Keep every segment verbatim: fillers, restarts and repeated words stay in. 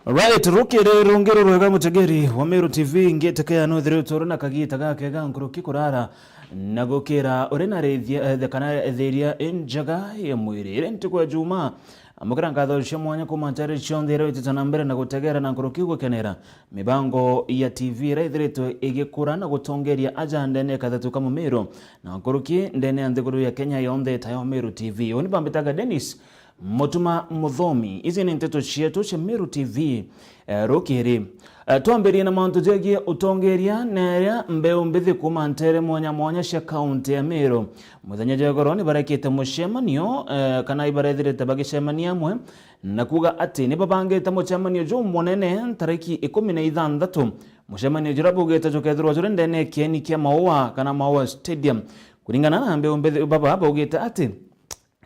Right, rukiri rungi rurwega mutegeri wa Meru T V, ngitikeya nuthire uturu na kagita gakega nkuruki kurara na gukira uri na rithia, eh, kana thiria injega ya mwiri. Iri ntuku ya Juma, amukira nkatho cia mwanya kuma ntere cionthe iria witite na mbere na gutegera na nkuruki gukenera mibango ya T V iria ithiritwe igikura na gutongeria aja ndene ya kathatu ka Mumiru na nkuruki ndene ya nthiguru ya Kenya yonthe itayo Meru T V. Uni bambitaga Dennis Mutuma Muthomi. Ici ni nteto cietu cia Meru T V, eh, rukiri. Eh, twambirie na mantu jegie utongeria na iria mbeu mbithi kuma ntere mwanya mwanya cia kaunti ya Meru. Muthenya jwa igoro ni barekite mucemanio, eh, kana ibarethirite bagicemania amwe na kuuga ati ni babangite mucemanio jumunene ntariki ikumi na ithanthatu. Mucemanio juria baugite jukethirwa juri ndene ya kieni kia Maua kana Maua Stadium. Kuringana na mbeu mbithi baba baugite ati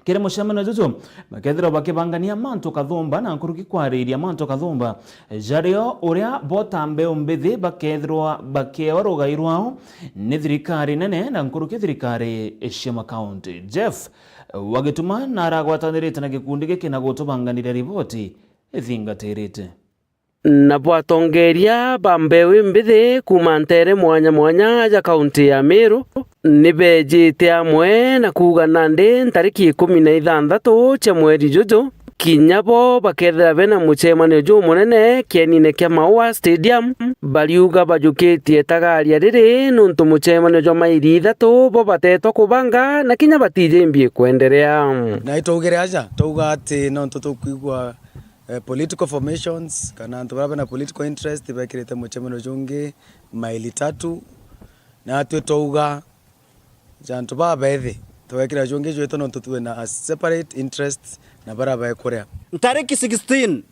kiri mucemanio juju, bakethirwa bakibangania mantu kathumba na nkuruki kwariria mantu kathumba, jario uria bo ta mbeu mbithi bakethirwa bakiewa rugai rwao ni thirikari nene na nkuruki thirikari cia makaunti. Jeff Wagituma na aragwatanirite na gikundi giki na gutubanganira riboti ithingatirite. Nabo atongeria ba mbeu imbithi kuuma ntere mwanya mwanya ja kaunti ya Meru ni beejite amwe na kuuga nandi ntariki ikumi na ithanthatu cia mweri juju, kinya bo bakethira bena mucemanio jumunene kienine kia Maua Stadium. Bariuga bajukitie tagaria riri nuntu mucemanio jwa mairi ithatu bo bateetwa kubanga na kinya batijimbi kwenderea. Na itwaugire aja, twauga ati nontu tukwigua eh, political formations, kana antu baria bena political interest bekirite mucemanio jungi maili tatu, natwi twauga ja antu baa bethi, twekira jungi jwetu nontu twina a separate interest na baria bekuria. Ntariki sixteen,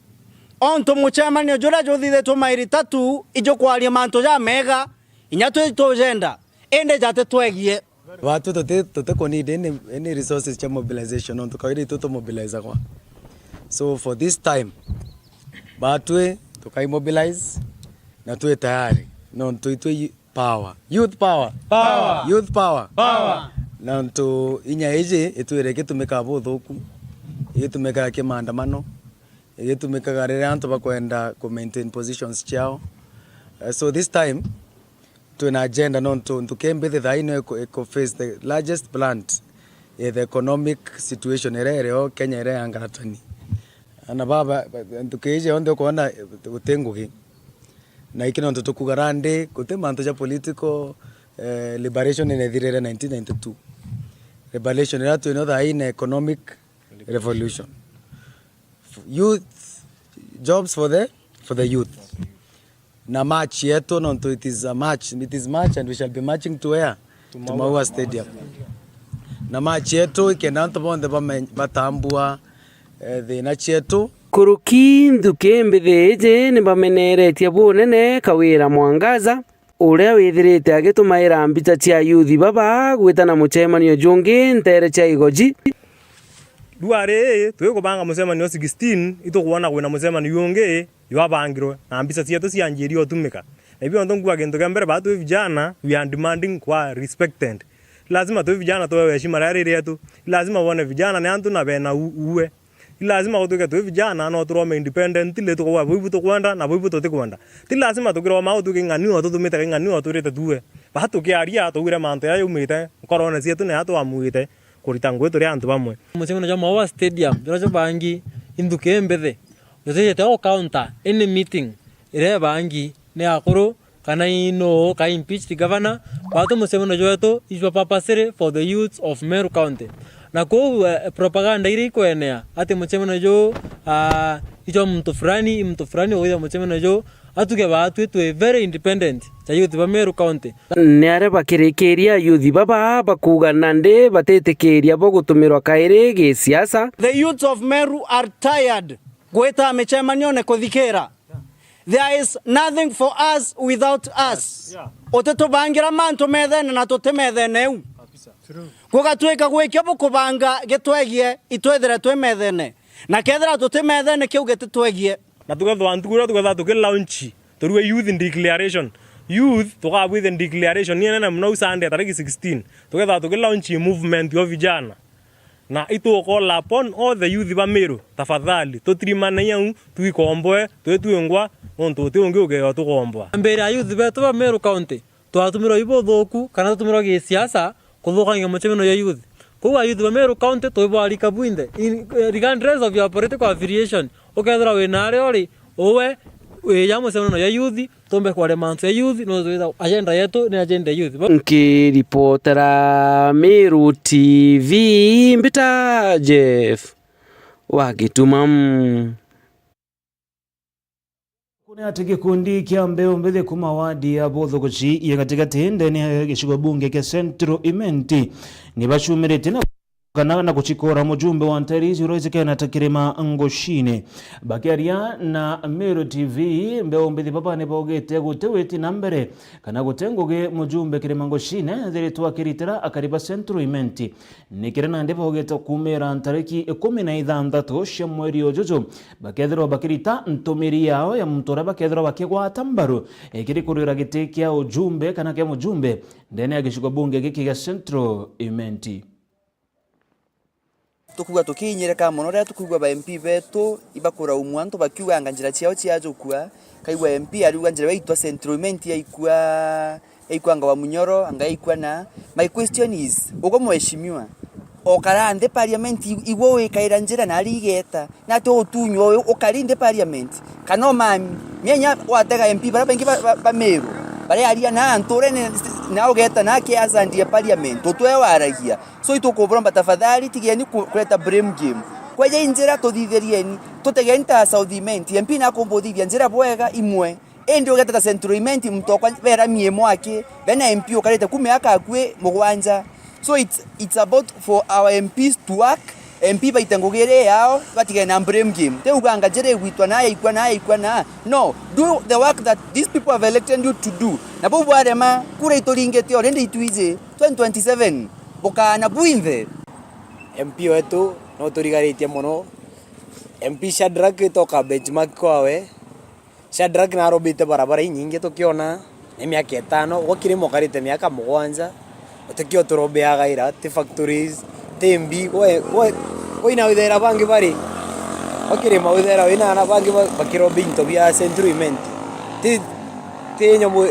ontu mucemanio juria juthithitwe maili tatu ijukwaria mantu jamega, inya twi tujenda, indi jati twegie. Batwi tuti, tuti ku need any, any resources cia mobilization, nontu kawaida itu tumobilizagwa. So for this time, batwi tukai mobilize na twi tayari, nontu itwi yu-, power. Youth power. Power. Youth power. Power. Nontu inya iji itwire igitumika buthuku, igitumika ki maandamano, igitumikaga riria antu bakwenda ku maintain positions ciao. Eh, so this time, twina agenda nontu nthuki mbithi thaa ino iku, iku face the largest brunt ya the economic situation iria irio Kenya iria ya ngaratani. Ana baba, nthuki iji yonthe ukwona guti ngugi. Na iki nontu tukuga randi, guti mantu ja political, eh, liberation inethirire nineteen ninety-two. Liberation iria twino thaa ino economic revolution. Youth, jobs for the, for the youth. Na march yetu, nontu it is a march, it is march and we shall be marching to where? To Maua Stadium. Na march yetu ikenda antu bonthe bame-, batambua, eh, thina cietu. Kuruki nthuki mbithi iji ni bameneretie bunene Kawira Mwangaza, uria withirite agitumaira mbica cia ayuthi baba gwita na mucemanio jungi ntere cia Igoji. Riu ari ii, twikubanga mucemanio sixteen, itukwona kwina mucemanio jungi jwabangirwe, na mbica cietu cianjirie utumika. Na ibio ntu nkuga kintu kia mbere, baa twi vijana, we are demanding kwa respected. Lazima twi vijana tuewe heshima riria riri rietu. Lazima wone vijana ni antu na bena u-, uwe. Ti lazima gutwike twi vijana no turome independently, tukauga buu ibu tukwenda na buu ibu tutikwenda. Ti lazima tukiroma gutwike ing'ani o tutumite ing'ani o twirite tuwe. Baa tukiaria, twaugire mantu jaria jaumite nkorone cietu na jaria twamuite kurita ngugi turi antu bamwe. Mucemanio jwa Maua Stadium, juria jubangi inthuki imbithi, jutijite o counter any meeting iria ibangi ni akuru kana ii nuu ka impeached governor, batu mucemanio jwetu is purposely for the youths of Meru County. Na kou, eh, propaganda iria ikwenea ati mucemanio juu, ah, ijwa muntu fulani, i muntu fulani ugwithia mucemanio juu, atuge batu twi very independent ja youth ba Meru County. Ni aria bakirikiria youth baba bakuuga nandi batitikiria bo gutumirwa kairi gisiasa. The youths of Meru are tired gwita micemanione kuthikira. There is nothing for us without us. Yeah. Utitubangira mantu methene na tutimethene u. Kabisa. True. Gugatwika gwikia bukubanga gitwegie itwithire twi methene. Na kethira tutimethene kiu gititwegie. Na tukethwa ntuku iria tukethwa tuki launch, turue youth declaration. Youth, tukabwithia declaration ni nene muno u Sunday tariki sixteen. Tukethwa tuki launch movement yo vijana. Na itu call upon all the youth ba Meru, tafadhali, tutirimanei au, twikomboe, twi twingwa, nontu uti ungi ugewa tukomboa. Mbere ya youth betu ba Meru County, twatumirwa ibuthuku kana tutumirwa gisiasa kuthukangia mucemanio ya youth. Koguo a youth ba Meru County twibwarika bwinthe, in, eh, regardless of your political affiliation, ukethirwa wina aria uri, uwe wija mucemanio ya youth, tumbe kwaria mantu ya youth, no twitha agenda yetu ni agenda ya youth. Nkiripotera Meru T V, mbita Jeff wa Gituma. Kuni ati gikundi kia mbeu mbithi kuma wadi ya Buthuguci ya gatigati ndene ya gicigo bunge kia Central Imenti ni bacumirite na kana na gucikora mujumbe wa Nteere icio Royce Kenneth Kirima Ngucine. Bakiaria na Meru T V, mbeu mbithi baba ni baugite guti witi na mbere kana guti ngugi mujumbe Kirima Ngucine ethiritwe akiritira akari ba Central Imenti. Ni kiri nandi baugite kuumira ntariki ikumi na ithanthatu cia mweri ujuju, bakethirwa bakirita ntumiri yao ya muntu uria bakethirwa bakigwata mbaru, eh, kiri kurwira giti kia ujumbe kana kia mujumbe ndene ya gicigo bunge giki gia Central Imenti. Tukwigua tukiinyirika mono riria tukwigua ba M P betu ibakuraumua antu bakiuganga njira ciao ciajukua, kaigua M P ariuga njira iria itwa Central Imenti yaikua, yaikua anga wa Munyoro, anga yaikua na. My question is, ugo mheshimiwa, okara nthi parliament, i-, igwe wikaira njira na ari igeta, na ati utunywa uyu ukari nthi parliament? Kana umami, mienya watega M P baria baingi ba, ba, ba Meru, baria aria na nturene, na ugeta na kiazandie parliament, utwe waragia. So itukuburomba tafadhali, tigeni ku-, kureta blame game. Kweja i njira tuthithirieni, tutegeni ta South Imenti, M P nakumbuthithia njira bwega imwe. Indi ugeta ta Central Imenti, muntu okwa beramie mwaki, bena M P ukarite ku miaka akui mugwanja. So it's, it's about for our M Ps to work, M P baite ngugi iria yao, batigane na blame game. Ti uganga njira igwitwa na yaikua na yaikua na. No, do the work that these people have elected you to do. Na bau bwarema, kura ituringite already itwiji twenty twenty-seven. Bukaana bwinthe. M P wetu no turigaritie mono. M P Shadrack toka benchmark kwawe. Shadrack narobite barabara inyingi tukiona ni miaka itano, gwa Kirima ukarite miaka mugwanja, utikio turobeaga ira, ti factories, ti mbi, gwe, gwe, gwe ina withera bangi bari, gwa Kirima withera wina ana bangi ba-, bakirobi into bia Central Imenti. Ti, ti nyamu,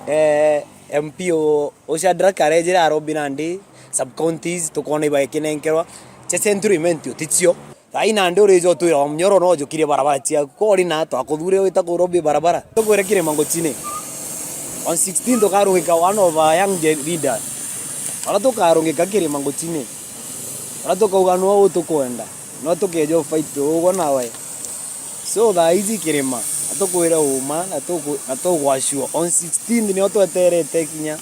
eh, M P u, u Shadrack arejire arobi nandi sub counties, tukona ibaekinenkerwa, cia Central Imenti uticio. Thaai nandi urija utwira wa Munyoro no ujukirie barabara ciaku. Ko uri na twakuthure wita kurobi barabara. Tukwire Kirima Ngucine. On sixteen tukarungika one of our young gen-, leaders. Bara tukarungika Kirima Ngucine. Bara tukauga no utukwenda. No tukeja fight ugwe nawe. So thaa ici Kirima, na tukwire uma, na tuku-, na tugwashua. On sixteenth nio tweterete kinya.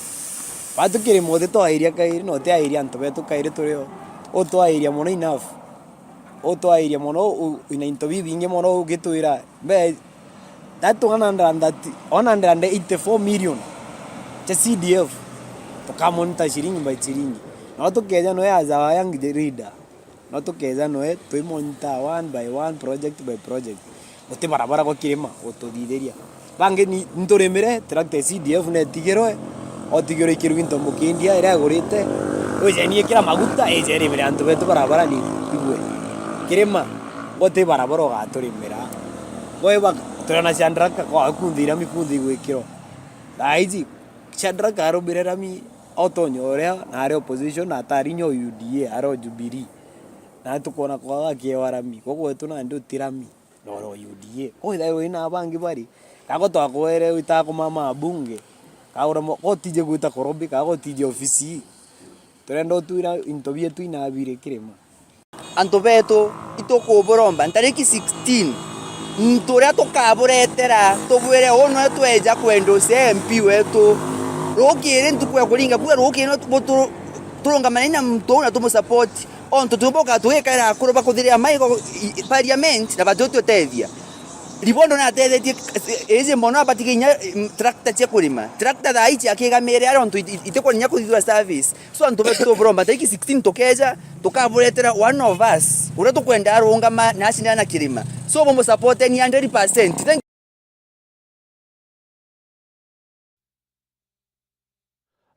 Batu Kirima utitwairia kairi, na utiairia antu betu kairi turio. Utwairia mono enough. Utwairia mono, u-, wina into bibingi mono ugitwira. Mbe, that one hundred and thirty, one hundred and eighty-four million cia C D F, tukamonita ciringi by ciringi. No tukeja noe as our young leader, no tukeja noe twimonita one by one, project by project. Guti barabara gwa Kirima gututhithiria. Bangi ni nturimire, tractor ya C D F netigirwe, otigirwe ikirugi nto mukindia iria igurite, wijenie kira maguta, ije irimire antu betu barabara ni igwe. Kirima, guti barabara ugaturimira. Gwe ba-, turana Shadrack, kwa kunthi irami kunthi igwikirwa. Thaa iji, Shadrack arubire rami, otonya uria, na ari opposition, na atari nyo U D A, ari o Jubilee. Na tukwona kwaga kiewa rami, gwe gwetu nandi uti rami. Noro U D A. Ko ithairwa ina abangi bari. Kako twakwere wita kumama abunge. Kaura mo-, ko tije gwita korobi, kako tije ofisi. Turenda utwira into bietu inabire Kirima. Antu betu, itukuburomba, ntariki sixteen, muntu uria tukaburetera, tubwire uu noe tweja kwenda uce M P wetu. Rukiri ntuku ya kuringa kura, rukiri no tu-, tu-, turungamane na muntu uu na tumusapoti. Ontu tuboka tugikaira akuru bakuthiria mai go-, i-, i-, parliament na batiututethia. Ribondo natethetie iji mono, abatige inya, mm, tractor cia kurima. Tractor thaa ici akigamire ari ontu it-, it-, itikwona inya kuthithua service. So antu betu tuburomba, tariki sixteen tukeja, tukaburetera one of us, uria tukwenda arungama na acindana na Kirima. So bumusapoteni hundred percent. Thank.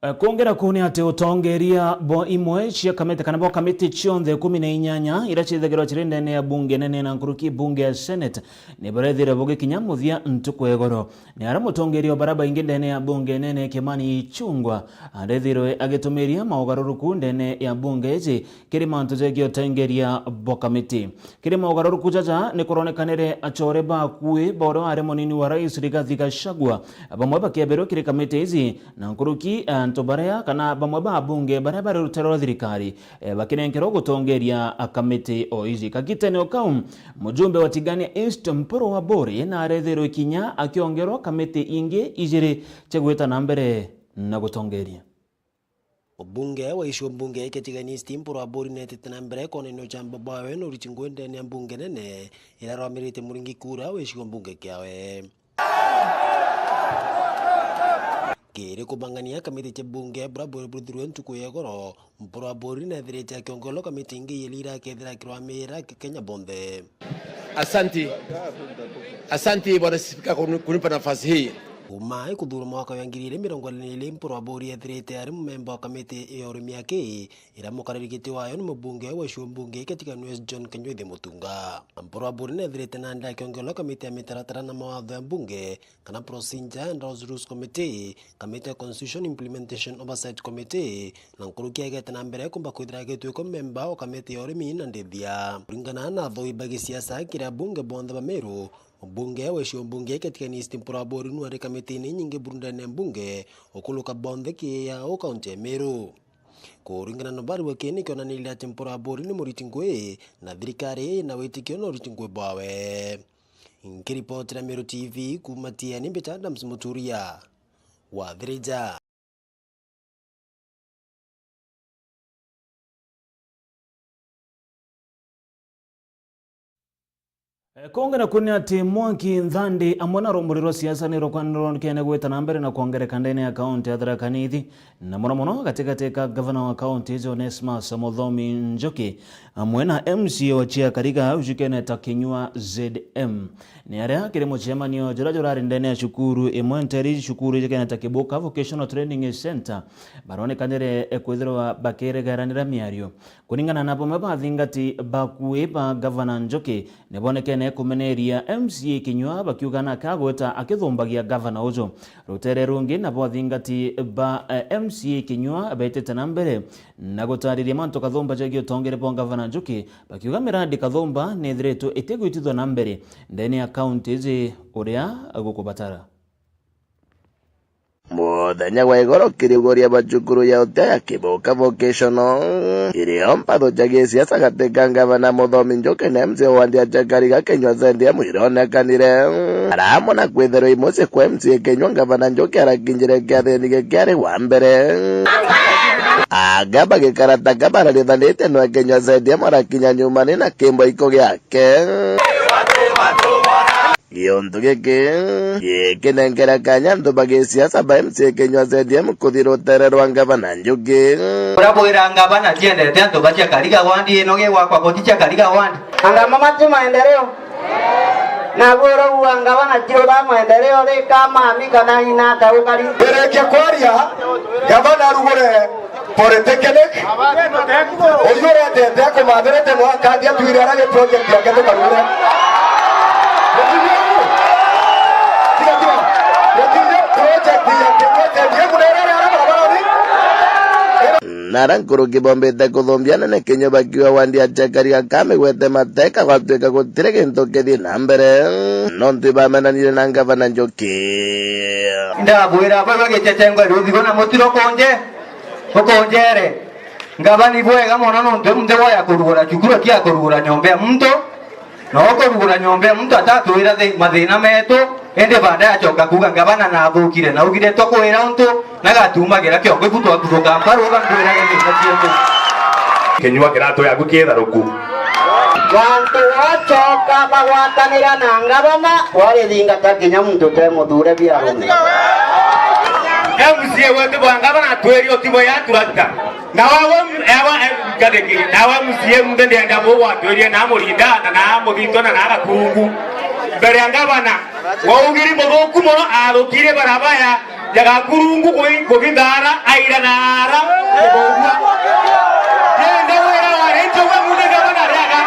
Kwongera kuu ni ati utongeria bo imwe cia kamiti kana bo kamiti cionthe ikumi na inyanya iria ciithagirwa ciri ndene ya bunge nene na nkuruki bunge ya Senate ni burethire bugikinya muthia ntuku ya igoro. Ni aria mutongeria o baria baingi ndene ya bunge nene Kimani Ichung'wah arethirwe agitumiria maugaruruku ndene ya bunge iji kiri mantu jegii utongeria bo kamiti. Kiri maugaruruku jaja ni kuronekanire acore bakui ba uria wari munini wa rais Rigathi Gachagua, bamwe bakiabirwe kiri kamiti iji, na nkuruki antu baria kana bamwe ba abunge baria bari rutere rwa thirikari, eh, bakinenkerwa gutongeria kamiti o iji. Kagitene o kau, mujumbe wa Tigania East Mpuru Aburi narethirwe kinya akiongerwa kamiti ingi ijiri cia gwita na mbere na gutongeria. Mubunge wa icigo mbunge kia Tigania East Mpuru Aburi neetite na mbere kwonania uchamba bwawe na uriti ngui ndene ya mbunge nene iria arwamirite muringi kura wa icigo mbunge kiawe. Kiri kubangania kamiti cia bunge buria buri buruthirwe ntuku ya igoro, Mpuru Aburi neethirite akiongerwa kamiti ingi iiri iria akethira akirwamira Kenya bonthe. Asante. Asante, Bwana Spika, kuni-, kunipa nafasi hii. Kuuma ikuthuurwa mwaka wa ngiri igiri mirongo iri na iiri, Mpuru Aburi eethirite ari mumemba wa kamiti ya urimi aki, iria mukariri giti wayo ni mubunge wa icigo mbunge kia Tigania West John Kenyuithi Mutunga. Mpuru Aburi neethirite nandi akiongerwa kamiti ya mitaratara na mawatho ya mbunge, kana Procedure and Laws Rules Committee, kamiti ya Constitution Implementation Oversight Committee, na nkuruki agete na mbere kumba kwithira agituika memba o kamiti ya urimi na ndithia. Kuringana na athoi ba gisiasa kiri abunge bonthe ba Meru, mubunge wa icigo mbunge kia Tigania East Mpuru Aburi nu ari kamitine inyingi buru ndene ya mbunge ukuluka bonthe kiia o kaunti ya Meru. Kuringana na barua kii nikionanirie ati Mpuru Aburi ni muriti ngui na thirikari ina witikio na uriti ngui bwawe. Nkiripotera Meru T V kuuma Tiani, mbita Adams Muturia wa Thirija. Eh, konge naku ni ati mwanki nthandi amwe na rumburi rwa siasa ni rukwa-, ni rwonekene gwita na mbere na kwongereka ndene ya kaunti ya Tharaka Nithi, na mono mono gatigati ka gavana wa kaunti icio Onesmus Muthomi Njuki, amwe na M C A wa Chiakariga ujukene ta Kinyua Z M. Ni aria kiri mucemanio juria jurari ndene ya cukuru imwe nteri, cukuru ijukene ta Kibuka Vocational Training Center, baronekanire kwithirwa bakiregeranira miario. Kuringana na bamwe ba athingati bakui ba gavana Njuki, ni bonekene kumeneria M C A Kinyua bakiuga nake agweta akithumbagia gavana uju. Rutere rungi nabo athingati ba, eh, M C A Kinyua betite na mbere na gutariria mantu kathumba jegii utongere bwa gavana Njuki, bakiuga mirandi kathumba ni ithiritwe itigwitithwa na mbere ndene ya kaunti iji uria gukubatara. Muthenya wa igoro kiriuguria ba cukuru ya utia ya Kibuka Vocational, irio mpatho cia gisiasa gati ka ngavana Muthomi Njuki na M C A wa wandi ya Chiakariga Kinyua Z M ironekanire. Aramwe na kwithirwa imucii kwa M C A Kinyua, ngavana Njuki arakinyire kiathini giki ari wa mbere. Aka bagikara ta ka bararithanite nwe Kinyua Z M arakinya nyumani na kimbo iko giake. Giuntu giki gikinenkera kanya antu ba gisiasa ba M C A Kinyua Z M kuthi rutere rwa ngavana Njuki. Uria bwira ngavana tiendete antu ba Chiakariga wandi, ino gi gwakwa goti Chiakariga wandi. Anga mama ti maendeleo? Na bwira ua ngavana ti utha maendeleo ri kama ami kana ina ta ukari. Birikia kwaria, ngavana arugure Polytechnic, uyu uretete akumathirite no akathi atwire ara gi project yake tukarugure. Tiga, tiga. Lakini project ya Kinyua Z M nere ara barabara ni. Nara nkuruki bombite kuthumbia nene Kinyua bakiuga wandi ya Chiakariga kamigwete mateka gwatuika gutiri gintu kithii na mbere. Nontu ibamenanire na ngavana Njuki. Ndabwira baba gicecengwe ruthigo na mutiro konje. Ukonjere. Ngavana ibwega mono nontu muntu boya kurugura cukuru, ti akurugura nyomba ya muntu. No kurugura nyomba ya muntu atatwira thi-, mathina metu, indi baada yacoka kuuga ngavana nathukire, naugire tukwira untu, nagatumagira kiongo ibu twakuthuka mparu, uga nkwira ni thina cietu. Kinyua kiratu yaku kitharuku. Bantu bacoka bagwatanira na ngavana, warithingata kinya muntu te muthure biarume. M C A wetu bwa ngavana atwiri utibo ya turakta. Na wawe, ewa, eh, kadiki. Na wawe M C A muntu ndienda mugwatwirie na murinda, na, na muthitwa, na, na gakurungu. Mbere ya ngavana, waugiri muthuku mono, athukire barabara, Jagakurungu kugithara aira na ara kugogua. Kenda wira wari njoga mundu gavana riaga.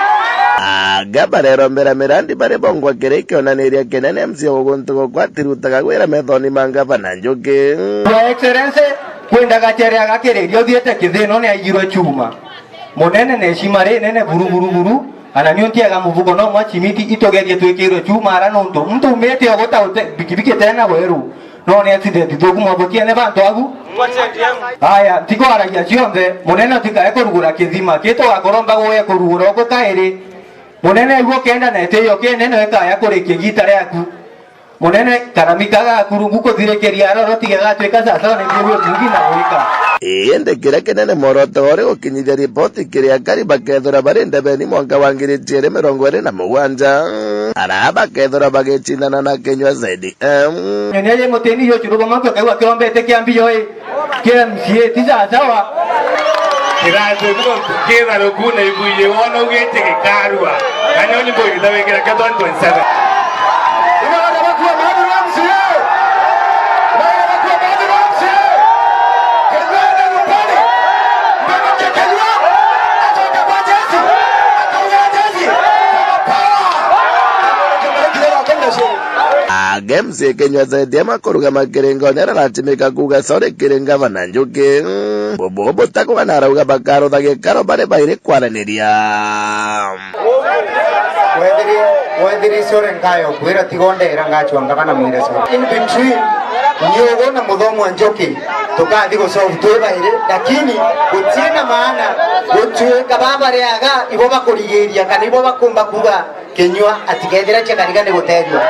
Aga barerombera mirandi bari bongwa kiri kionaniria kinene M C A wa guntu gukwa atirutaga gwira methoni ma ngavana Njuki. Your Excellency, kwindaga chere agakiriria uthiite kithino ni aigirwe chuma. Munene na heshima rinene buru, buru, buru. Ana niuntiega mubuko no mwa chimiti itugerie twikirwe chuma ara nuntu muntu umite oguta ute-, bikibiki tena weru. No ni accident thuku mwabotiene bantu agu. Aya, ntikwaragia cionthe, munene utikae kurugura kithima, ki tugakoromba guge kurugura uku kairi. Munene aigua kenda na itiyo kinene ikaya kurikia igita riaku. Munene, karamika gaku rungu kuthirikiria aroro tiga gatwika sasa ni mbiru ikugi na gwika. Indi kiria kinene mworoto uri gukinyithia ripoti kiri akari bakethirwa bari ndebeni mwanka wa ngiri ciiri mirongo iri na mugwanja. Araa bakethirwa bagicindana na kinyua zaidi. Em. Nyonia ye mutini yo churugoma kwa kaigua kirombete kia mbio i. Kia M C A ti sawa sawa. Kiratu muntu kitharuku na ibuye wona ugite gikarua. Kanyoni boy gitawikira kia twenty twenty-seven. Ina wale watu wa Mathuru M C A. Wale watu wa Mathuru M C A. Kenya ende nyumbani. Mbona Kenya? Atoke kwa jeshi. Atoke kwa jeshi. Kama power. Kama kile wa kenda shi. Age M C A kinyua zaidi ama kurugama kiringone araratimika kuuga sorry kiri ngavana Njuki. Bubu butakuga na arauga bakarutha gikaro bari bairi kwaraniria. Wethiri, wethiri sorry nkayo kwira tiga ondera ngachwa ngavana mwire sorry. In between, nyogo na muthomo wa Njuki, tukathi gusolve twi bairi, lakini gutina maana gutwika babariaga ibo bakurigiria kana ibo bakumba kuuga Kinyua atigethira ciakariga ni gutethua.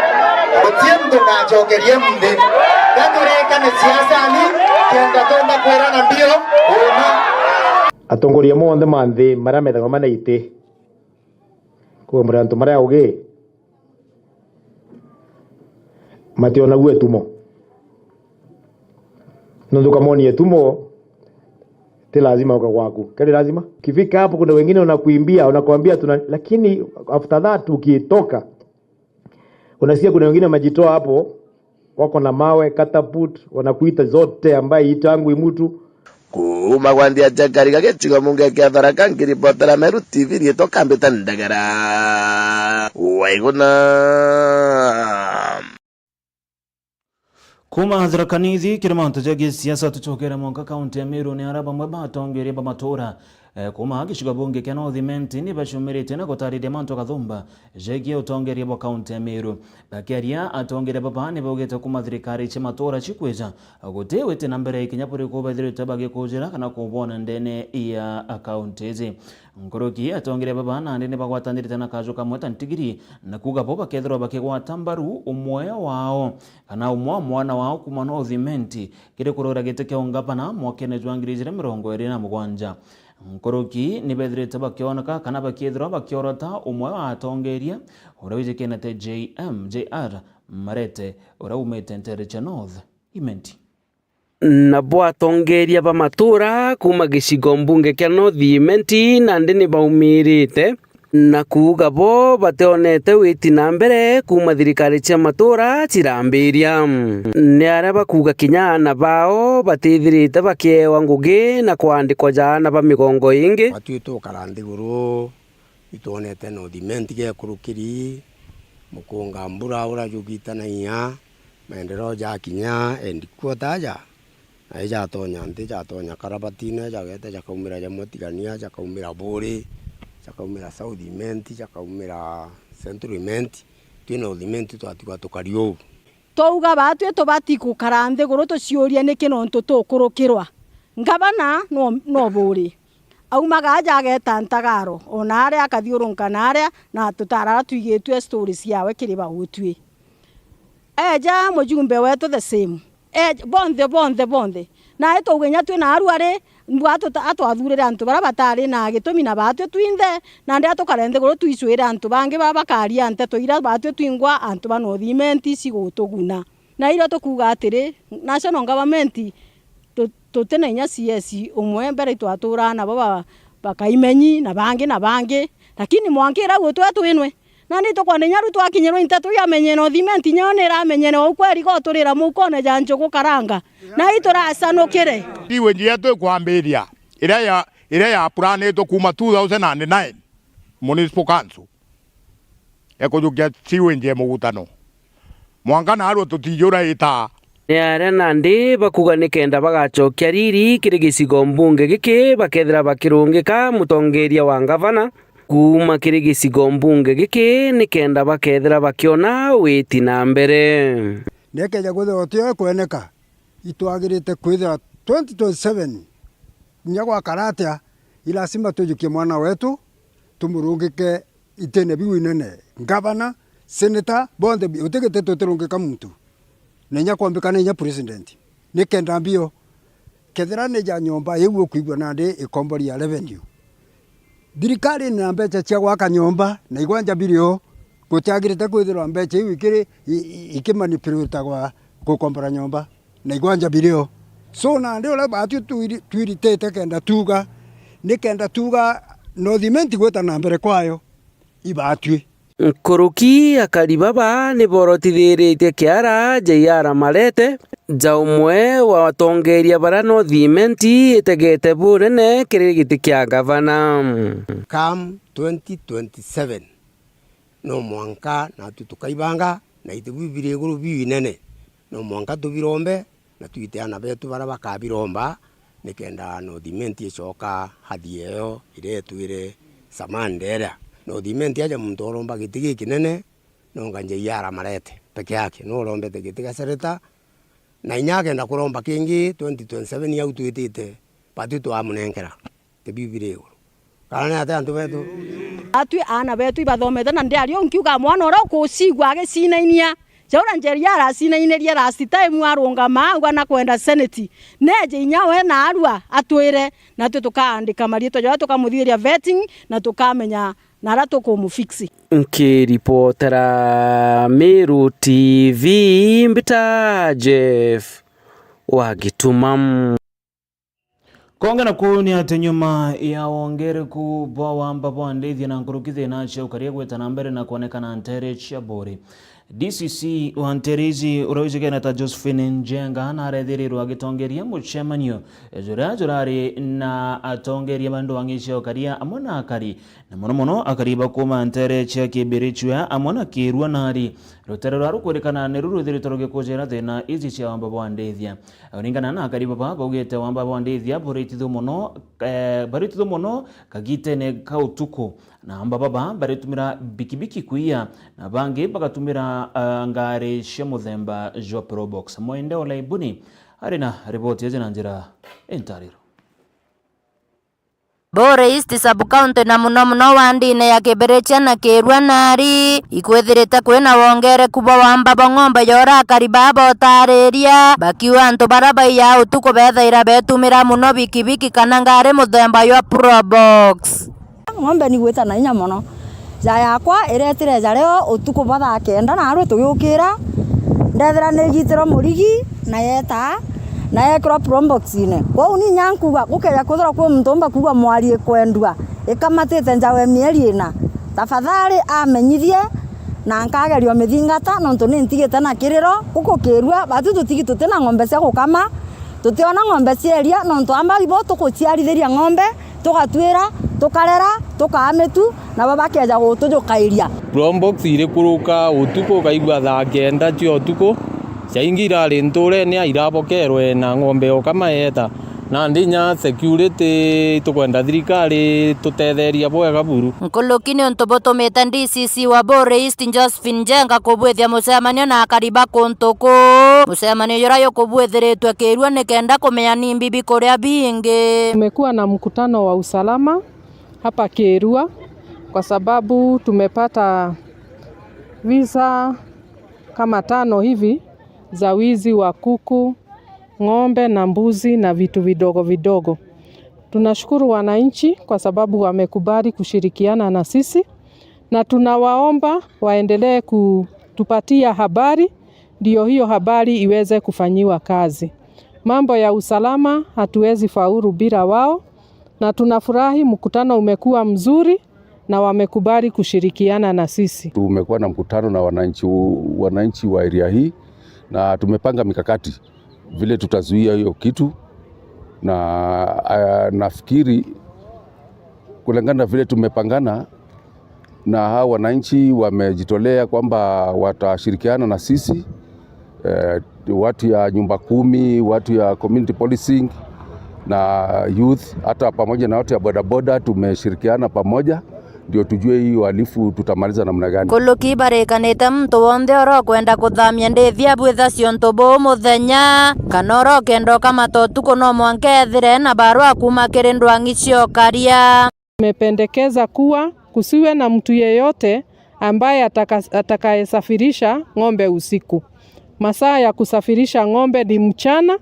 Gutie muntu ngacokerie munthi. Gaturikane siasani, kenda tumba kwirana mbio, uma. Atongoria monthe ma nthi maria methagwa mena iti, kuga muri antu maria augi, mationagua etumo. Nontu ukamonia etumo, ti lazima uka gwaku. Kari lazima? Ukifika hapo, kuna wengine wanakuimbia, wanakuambia tuna, lakini after that ukitoka, unasikia kuna wengine wamejitoa hapo, wako na mawe, catapult, wanakuita zote ambaye itangwi mtu. Kuuma gwa nthia cia Kariga gicigo munge kia Tharaka, nkiripotera Meru T V riitwa Kambita Ndagara. Waiguna. Kuuma Tharaka Nithi kiri mantu ja gisiasa, tucokere mwanka kaunti ya Meru, ni aria bamwe ba atongeria ba matura, eh, kuuma gicigo bunge kia North Imenti ni bacumirite na gutariria mantu akathumba jegie utongeria bwa kaunti ya Meru. Bakiaria, atongeria baba ni baugite kuuma thirikari cia matura cikwija, guti witi na mbere ikinya buriku bethirite bagikujira kana kubwona ndene ya kaunti iji. Nkuruki, atongeria baba nandi ni bagwatanirite na kaju kamwe ta ntigiri na kuuga bo bakethirwa bakigwata mbaru umwe wao kana umwe wa mwana wao kuuma North Imenti kiri kurwira giti kia ungavana mwakene jwa ngiri ijiri mirongo iri na mugwanja. Nkuruki ni bethirite bakioneka kana bakiethirwa bakiorota umwe wa atongeria uria wijikene ta J M, J R Marete, uria umite ntere cia North Imenti. Nabo atongeria ba matura kuuma gicigo mbunge kia North Imenti nandi ni baumirite na kuuga bo bationete witi na mbere kuuma thirikari cia matura cirambiria. Ni aria bakuuga kinya aana bao batithirite bakiewa ngugi na kwandikwa ja aana ba migongo ingi. Batwi tukara nthiguru, itwonete North Imenti gekurukiri, mukunga mbura ura jugitanagia, maendeleo jakinya, and kuo taja. Na ijatonya nthi, jatonya karabatine, jageta jakaumira jamwe Tigania, jakaumira Buri, jakaumira South Imenti, jakaumira Central Imenti. Twi North Imenti twatigwa tukari uu. Twauga batwi tubati gukara nthiguru tuciurie niki nontu tukurukirwa. Ngavana no, no Buri. Aumaga aja ageta ntagaro, ona aria akathiurunka na aria, na tutara aria twigitue story ciawe kiri bagutwi. Eja mujumbe wetu the same. Eja, bonthe, bonthe, bonthe. Nae twauge inya twi na aru ari, mbwa atuta-, atwathurire antu baria batari na gitumi na batwi twinthe, nandi atukare nthiguru twicwire antu bangi baria bakaria nteto iria batwi twingwa antu ba North Imenti cigutuguna. Na irio tukuuga atiri, national government tu-, tuti na inya C S umwe mbere itwaturaa nabo ba-, bakaimenyi na bangi na bangi, lakini mwanka iria gwitwe twinwe, Nandi tukwenda inya riu twakinyirwa i nteto iu amenyene o thimenti, inya yo ni iramenyene o kweri, goturira mukone ja njugu karanga. Na ituracanukire. Sewage yetu ikwambiria, iria ya, iria ya planitwe kuuma two thousand and nine, Municipal Council ekujukia sewage ya mugutano. Mwanka naarua tutijura itaa. Ni aria nandi bakuga nikenda bagacokia riri kiri gicigo mbunge giki, bakethira bakirungika mutongeria wa ngavana kuuma kiri gicigo mbunge giki, nikenda bakethira bakiona witi na mbere. Nekeja kwithirwa tio ekweneka, itwagirite kwithirwa twenty twenty-seven, kinya gwakara atia, i lazima tujukie mwana wetu, tumurungike itine biu inene. Ngavana, senator, bonthe bi-, uti giti tutirungika muntu. Na inya kwombikana inya president. Nikenda mbio, kethira ni ja nyomba iu ukwigua nandi ikomboria revenue. Thirikari ina mbeca cia gwaka nyomba, na igwanja birio, gutiagirite kwithirwa mbeca iu ikiri, i-, i-, ikimanipulate-agwa gukombora nyomba. Na igwanja birio. So, nandi uria baatwi twiri-, twiritite kenda tuuga, ni kenda tuuga North Imenti gwita na mbere kwayo, ibaatwi. Nkuruki akari baba ni borotithiritie kiara J R Marete, ja umwe wa atongeria baria North Imenti itegete bunene kiri giti kia gavana. Come twenty twenty-seven, no mwanka natwi tukaibanga, na itu biu biri iguru biu inene, no mwanka tubirombe, na twite aana betu baria bakabiromba, nikenda North Imenti icoka hathi eyo iria etwire samani nderia. North Imenti aja muntu oromba giti gikinene, nonga J R Marete peke yake, no urombete giti gacereta, na inya akenda kuromba kingi twenty twenty-seven au twitite, batwi twamunenkera. Ti biu biri iguru. Kana ni atia antu betu? Atwi aana betu ibathomete, na ndiario nkiuga mwana uria ukucigua agicinainia, ja uria Njeri aracinainirie last time arungama auga na kwenda senate, neje inya we naarua atwire, natwi tukaandika mariitwa jawe, tukamuthiria vetting, na tukamenya naria tukumufix. Nkiripotera Meru T V, mbita Jeff wa Gituma. Konge na kuu ni ati nyuma ya wongereku bwa wamba bwa ndithia na nkuruki, thina cia ukaria gwita na mbere na kwonekana ntere cia Buri. D C C wa ntere iji uria wijikene ta Josephine Njenga narethirirwe agitongeria mucemanio juria jurari na atongeria ba ndwang'i cia ukaria amwe na akari, na mono mono akari ba kuuma ntere cia Kibirichwa amwe na Kirua Nari. Rutere ruria rukwirikana niru rwithiritwe rugikujira thina iji cia wamba bwa ndithia. Kuringana na akari baba, baugite wamba bwa ndithia buritithue mono, eh, baritithue mono kagitene ka utuku, na amba baba baritumira bikibiki kwiya, na bangi bagatumira, ah, ngari cia muthemba jwa Probox. Mwende Olaibuni ari na riboti iji na njira intariro. Buri East Sub-County na muno muno wandine ya Kibirichia na Kirua Nari, ikwithirite kwina wongereku bwa wamba bwa ng'ombe ya uria akari baa botariria, bakiuga antu baria baiyaa utuku bethaira betumira mono bikibiki kana ngari muthemba jwa Probox. Ng'ombe ni igwita na inya mono. Nja yakwa iretire nja rio utuku bwa thaa kenda, naarua tugiukira, ndethira ni igitirwa murigi, na yeeta, na yeekirwa probox-ine. Kwou ni inya nkuuga, gukeeja kwithirwa kwi muntu umba kuuga mwari ikwendua, ikamatite njawe mieri ina, tafadhali amenyithie, na nkageria umithingata, nontu ni ntigite na kiriro. Guku Kirua, batu tutigi tuti na ng'ombe cia gukama, tutiona ng'ombe cia iria, nontu amba ibo tuguciarithiria ng'ombe, tugatwira, tukarera, tukaa mitu, nabo bakeeja gutujukairia. Probox irikuruka utuku, ukaigua thaa kenda cia utuku, ciaingi irari nturene, irabokerwe na ng'ombe o kama yeeta. Nandi inya security, tukwenda thirikari tutetheria bwega buru. Nkuruki ni untu butumite D C C wa Buri East, Josephine Njenga, kubwithia mucemanio na akari ba kuntu kuu. Mucemanio juria jukubwithiritwe Kirua nikenda kumenya ni mbibi kuria bingi. Tumekuwa na mkutano wa usalama hapa Kirua kwa sababu tumepata visa kama tano hivi za wizi wa kuku, ng'ombe na mbuzi na vitu vidogo vidogo. Tunashukuru wananchi kwa sababu wamekubali kushirikiana na sisi, na tunawaomba waendelee kutupatia habari, ndio hiyo habari iweze kufanyiwa kazi. Mambo ya usalama hatuwezi faulu bila wao, na tunafurahi mkutano umekuwa mzuri. na wamekubali kushirikiana na sisi. Tumekuwa na mkutano na wananchi, wananchi wa area hii, na tumepanga mikakati vile tutazuia hiyo kitu, na, ah, nafikiri kulingana na vile tumepangana, na hao wananchi wamejitolea kwamba watashirikiana na sisi, eh, watu ya nyumba kumi, watu ya community policing na youth, hata pamoja na watu ya bodaboda tumeshirikiana pamoja, ndio tujue hii uhalifu tutamaliza namna gani. Kuluki barikanite muntu wonthe orokwenda kuthamia ndithi abwitha ciontu buu muthenya, kana orokendoka matotuku no mwanka ethire na barua kuuma kiri ndwang'i cia ukaria. Tumependekeza kuwa kusiwe na mtu yeyote ambaye ataka-, atakayesafirisha ng'ombe usiku. Masaa ya kusafirisha ng'ombe ni mchana,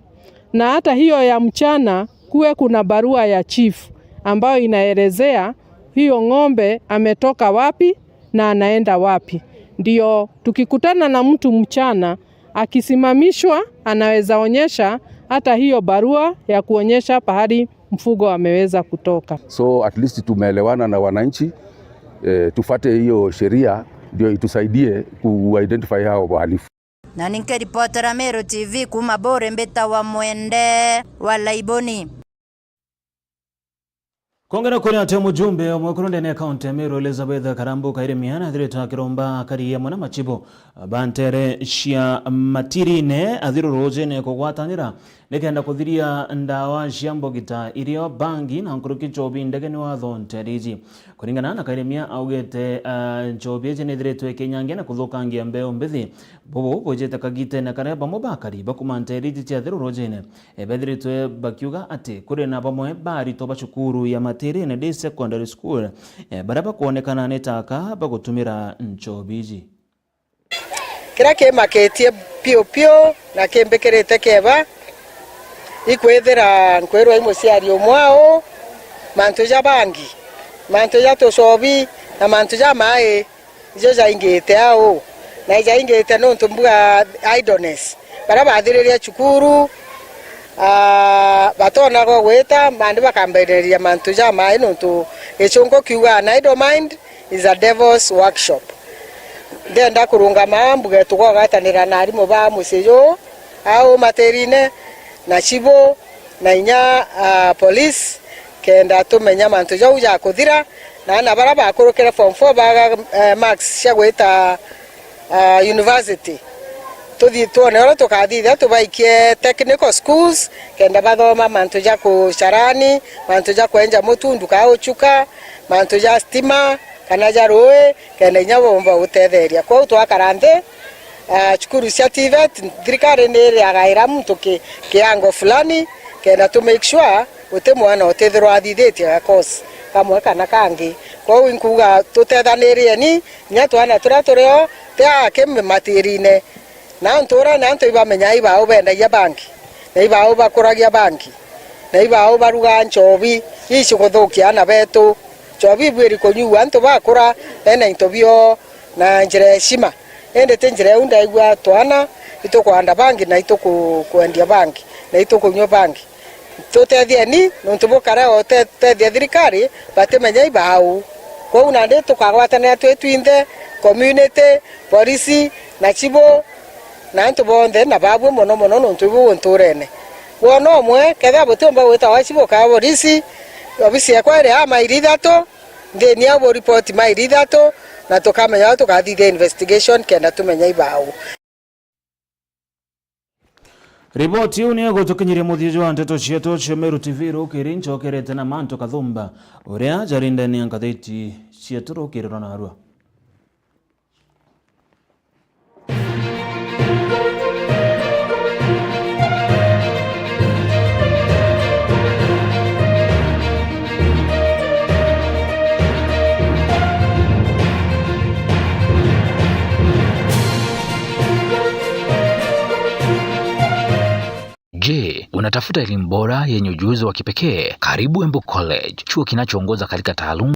na hata hiyo ya mchana kuwe kuna barua ya chief ambayo inaelezea hiyo ng'ombe ametoka wapi na anaenda wapi. Ndio tukikutana na mtu mchana, akisimamishwa, anaweza onyesha hata hiyo barua ya kuonyesha pahali mfugo ameweza kutoka. So at least tumeelewana na wananchi, eh, tufate hiyo sheria ndio itusaidie ku-identify hao wahalifu. Na ni nkiripotera Meru T V kuuma Buuri, mbitawa Mwende wa Laiboni. Kwongera kuri ati mujumbe umwe kuru ndene ya kaunti ya Meru, Elizabeth Karambu Kairemia, nathiritwe akiromba akari amwe na machibu ba ntere cia Matirine athirurujine kugwatanira nikenda kuthiria ndawa cia mbogita irio bangi na nkuruki nchobi ndege ni watho ntere iji. Kuringana na Kairemia augite, ah, nchobi iji nithiritwe ikinyangia na kuthukangia mbeu mbithi. Bubu bwijite kagitene karia bamwe ba akari ba kuuma ntere iji cia athirurujine, eh, bethiritwe bakiuga ati kuri na bamwe ba aritwa ba cukuru ya Matirine Day Secondary School, eh, baria bakwonekana ni taka bagutumira nchobi iji. Kiria kimakitie piu piu na kimbikirite kieba, ikwithira nkwirwa i muciari umwe au, mantu ja bangi, mantu ja tucobi na mantu ja mai, ijo jaingite au, na ijaingite nontu mbuga idleness. Baria bathiririe cukuru, ah, batonaga gwita, mandi bakambiriria mantu ja mai, nontu gichungu kiuga an idle mind is a devil's workshop. Ndenda kurungama mbuge tugwagwatanira na arimu ba mucii juu, au Matirine, na chibu, na inya, ah, police, kenda tumenya mantu jau jakuthira, na ana baria bakurukire form four baga, eh, marks cia gwita, ah, university. Tuthi twone uria tukathithia tubaikie technical schools, kenda bathoma mantu ja kucarani, mantu ja kwenja mutu, nduka uchuka, mantu ja stima, kana ja rui, kenda inya bomba gutetheria. Kwou twakara nthi, ah, cukuru cia TVET, thirikari ni iriagaira muntu ki-, kiango fulani, kenda to make sure guti mwana utithirwa athithitie ga course kamwe kana kangi. Kwou inkuuga tutethaniirieni, inya twana turia turio ti aki Matirine. Na nturene antu ibamenyaa ibau bendagia bangi, na ibau bakuragia bangi, na ibau barugaa nchobi ii cikuthukia aana betu. Nchobi ibwiri kunyuua antu bakura bena into bio na njira ya heshima. Indi ti njira iu ndaigua twana itukwanda bangi na ituku-, kwendia bangi na itukunyua bangi. Tutethieni, nontu bukara utethia thirikari, batimenya ibau. Kwou nandi tukagwatanira twi twinthe, community, polisi, na chibu, na antu bonthe, na babwe mono mono, nontu ibu nturene. Wona umwe, kethira butiumba gwita wa chibu kana polisi, obisi yakwa iri aa mairi ithatu, nthini au bu report mairi ithatu, na tukamenya uria tukathithia investigation kenda tumenya ibau. Riboti iu ni igutukinyiria muthia jwa ndeto cietu cia Meru T V rukiri. Ncokerete na Mantu Kathumba, uria jari ndene ya ngatheti cietu rukiri rwa narua. Je, unatafuta elimu bora yenye ujuzi wa kipekee? Karibu Embu College, chuo kinachoongoza katika taaluma